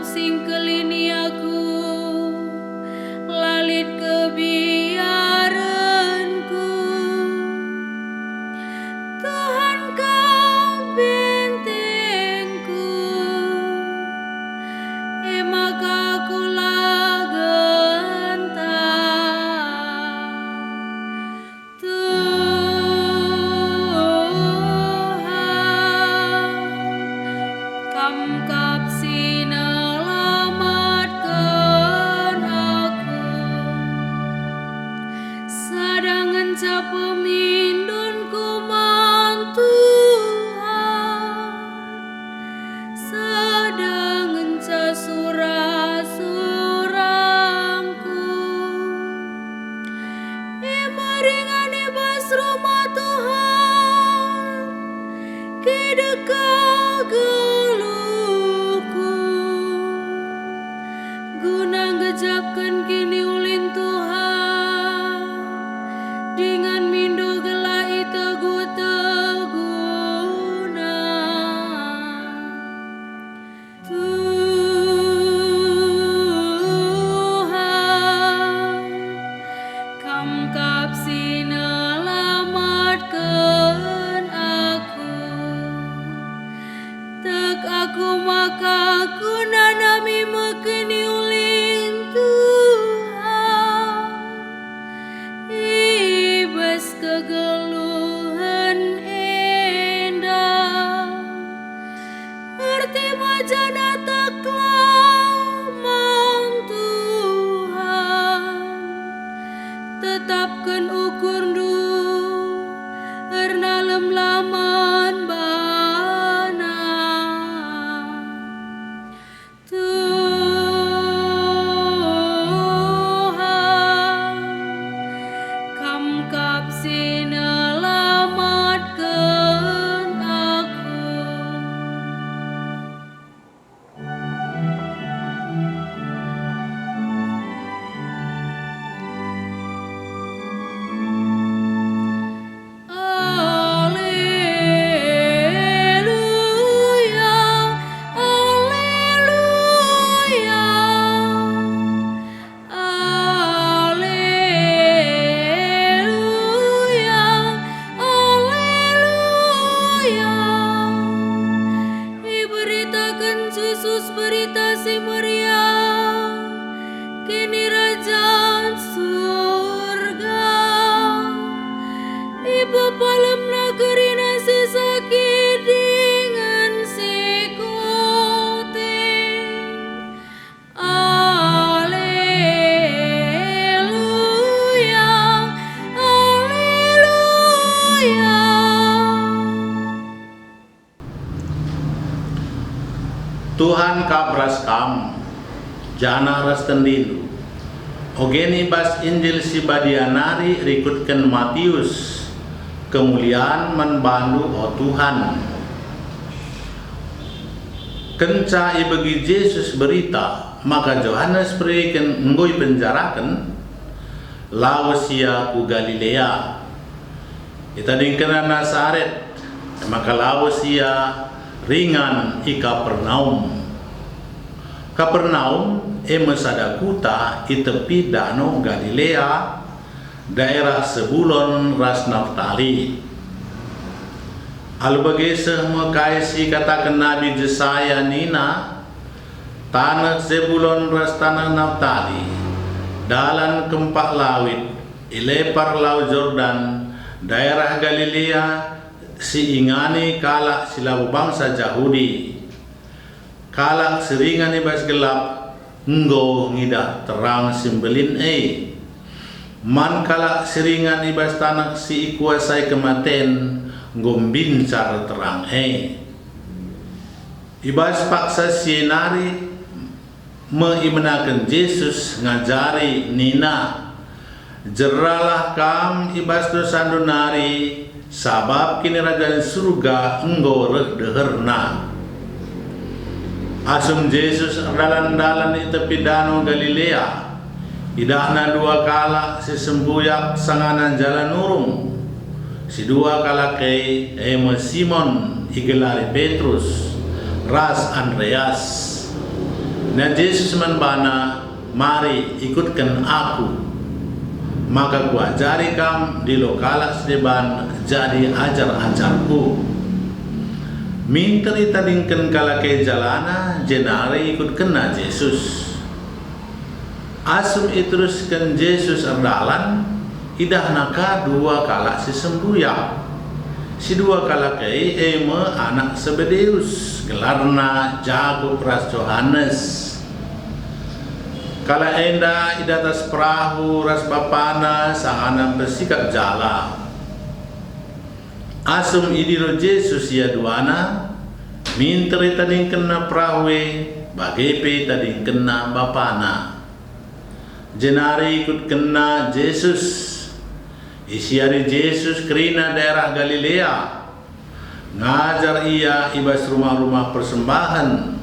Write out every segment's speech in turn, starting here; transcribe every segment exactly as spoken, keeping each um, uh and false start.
Singkelini aku, la lit kebiarenku. Tuhan Kam bentengku, e maka aku la gentar. Tuhan, Kam kap si nelamatken aku. Sada ngenca pemindonku man Tuhan, sada ngenca sura-surangku. E me ringan i bas rumah Tuhan, kidekah geluhku, guna ngejapken kiniulin Tuhan, dingen mindo gelah itegu-teguna. Tuhan, Kam kap si nelamatken aku. Tek aku maka aku nanami me kiniulin Tuhan. I bas kegeluhen enda, ertima janah teklah man Tuhan, tetapken ukurndu, ernalemlah man baNa. Tuhan, Kam kap si nelamatken aku. Aleluya, aleluya, aleluya, aleluya. Iberitaken Jesus Berita Si Meriah, Kinirajan Surga. IpepalemNa kerina si sakit dingen si kotik. Aleluya, aleluya. Tuhan kap ras kam, janah ras tendindu. Oge i bas Injil si badia nari rikutken Matius. Kemulian man baNdu, o Tuhan. Kenca ibegi Jesus berita maka Johanes Peridiken enggo ipenjaraken, lawes ia ku Galilea. Itadingkenna Nasaret, e maka lawes ia ringan i Kapernaum. Kapernaum e me sada kuta i tepi Dano Galilea, daerah Sebulon ras Naftali. Alu bage seh me kai si ikataken Nabi Jesaya nina, "Taneh Sebulon ras taneh Naftali, dalan kempak lawit, i lepar Lau Jordan, daerah Galilea si ingani kalak si labo bangsa Jahudi. Kalak si ringan i bas gelap enggo ngidah terang si mbelin e. Man kalak si ringan i bas taneh si ikuasai kematen enggo mbincar terang e." I bas paksa si e nari me ibenaken Jesus ngajari nina, "Jeralah kam i bas dosandu nari, sabap Kinirajan Surga enggo reh deherna." Asum Jesus erdalan-dalan i tepi Dano Galilea, idahNa dua kalak si sembuyak sangana njala nurung. Si dua kalak e, e me Simon igelari Petrus, ras Andreas. Nina Jesus man bana, "Mari, ikutken Aku, maka Kuajari kam ndilo kalak si deban jadi ajar-ajarKu." Minter itadingken kalak e jalana, jenari ikutkenna Jesus. Asum iterusken Jesus erdalan, idahna ka dua kalak si sembuyak. Si dua kalak e, e me anak Sebedeus, gelarna Jakup ras Johanes. Kalak enda i datas perahu ras bapana sangana mpesikap jala. Asum idilo Jesus ia duana, minter itadingkenna perahu e, bage pe itadingkenna bapana. Jenari ikutkenna Jesus. Isiari Jesus kerina daerah Galilea. Ngajar Ia i bas rumah-rumah persembahen,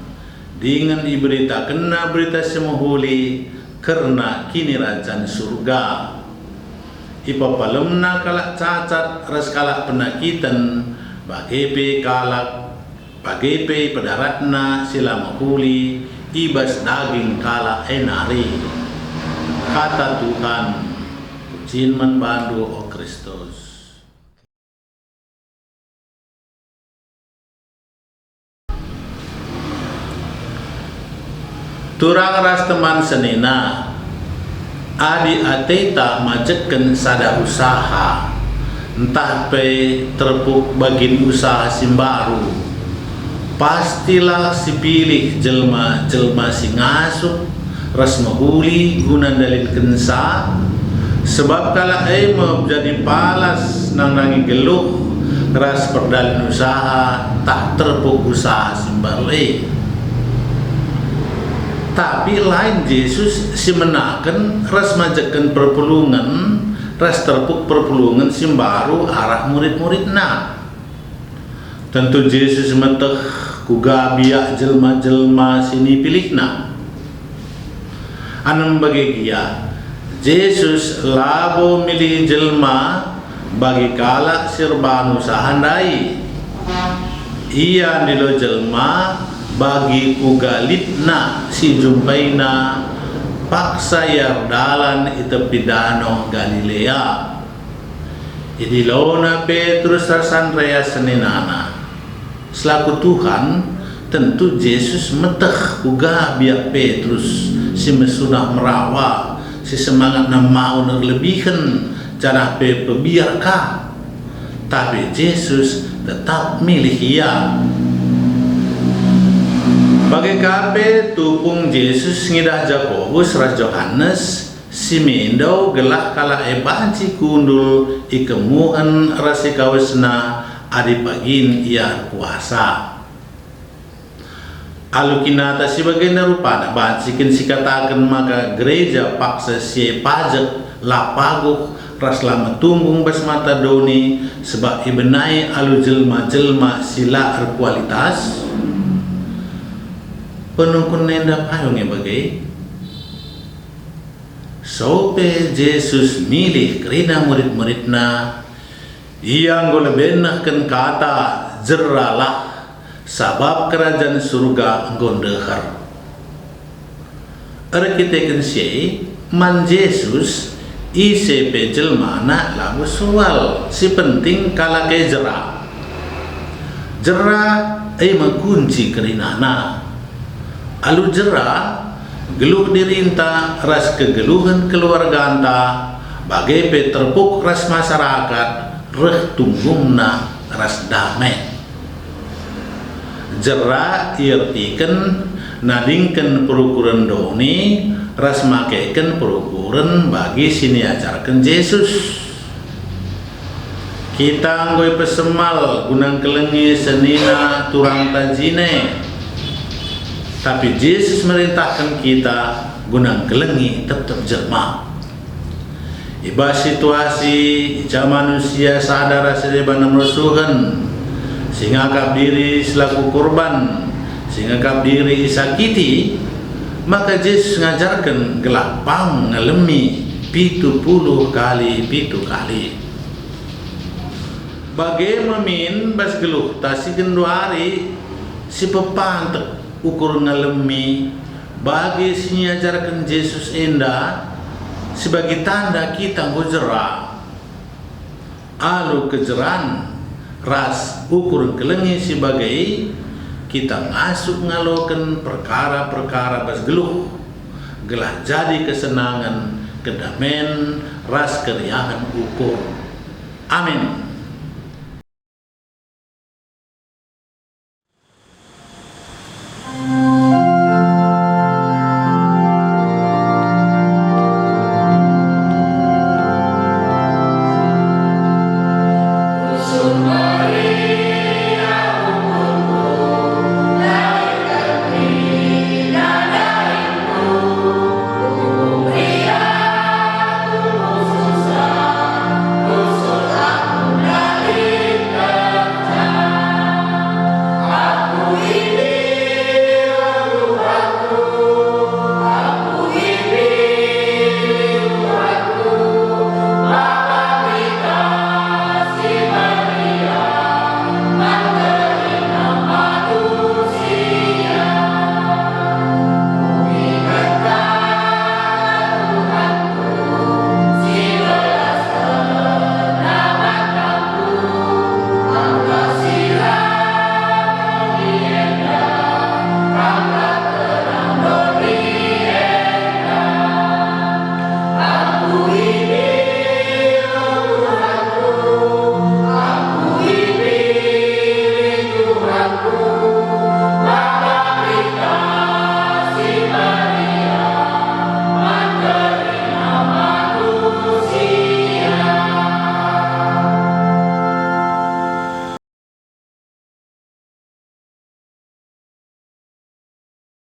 dingen iberitakenNa Berita Si Mehuli kerna Kinirajan Surga. IpepalemNa kalak cacat ras kalak penakiten, bage pe kalak, bage pe pedaratNa si la mehuli i bas daging kalak e nari. Kata Tuhan. Pujin man baNdu, o Kristus. Turang ras teman senina, adi ateta majekken sada usaha, ntah pe terpuk bagin usaha si mbaru, pastilah sipilih jelma-jelma si ngasup ras mehuli guna ndalinkenca, sebab kalak e me jadi palas nandangi geluh ras perdalin usaha ntah terpuk usaha si mbaru e. Tapi lain Jesus si menaken ras majekken perpulungen ras terpuk perpulungen si mbaru arah murid-muridNa. Tentu Jesus meteh kuga biak jelma-jelma si nipilihNa. Anem bage gia, Jesus labo milih jelma bagi kalak si erbahan usaha ndai. Ia ndilo jelma bagi kuga litna si jumpaina paksa ia erdalan i tepi Dano Galilea. Idilona Petrus ras Andreas seninana. Selaku Tuhan, tentu Jesus meteh kuga biak Petrus si mesunah merawa, si semangatna maun erlebihen, janah pe pebiar ka. Tapi Jesus tetap milih ia. Bage ka pe tupung Jesus ngidah Jakobus ras Johanes, si mindo gelah kalak e banci kundul i kemuhen ras i kawesna adi pagin ia erkuasa. Alu kinata si bagenda rupana banci kin sikataken maka gereja paksa si e pajek la paguh ras la metunggung bas mata doni, sebab ibenai alu jelma-jelma si la erkualitas? Penungkun enda payung e bage. So pe Jesus milih kerina murid-muridNa, Ia enggo lebe nehken kata "Jeralah, sabap Kerajan Surga enggo ndeher." Erkiteken si e, man Jesus, ise pe jelmana labo soal, si penting kalak e jera. Jera e me kunci kerinana. Alu jera, geluh dirinta ras kegeluhen keluarganta, bage pe terpuk ras masyarakat, reh tunggungna ras dame. Jera iertiken nadingken perukuren doni ras makeken perukuren bagi si niajarken Jesus. Kita enggo ipesemal guna ngkelengi senina turang tajine, tapi Jesus merentahken kita guna ngkelengi tep-tep jelma. I bas situasi i ja manusia sada ras si deban merusuhen, si ngakap diri selaku korban, si ngakap diri isakiti, maka Jesus ngajarken gelah pang ngalemi pitu puluh kali pitu kali. Bage me min bas geluhta si genduari, si pepantek ukur ngalemi, Bage si niajarken Jesus enda, si bagi tanda kita enggo jera. Alu kejeran ras ukur engkelengi si bage, kita ngasup ngaloken perkara-perkara bas geluh, gelah jadi kesenangen, kedamen, ras keriahen ukur. Amin.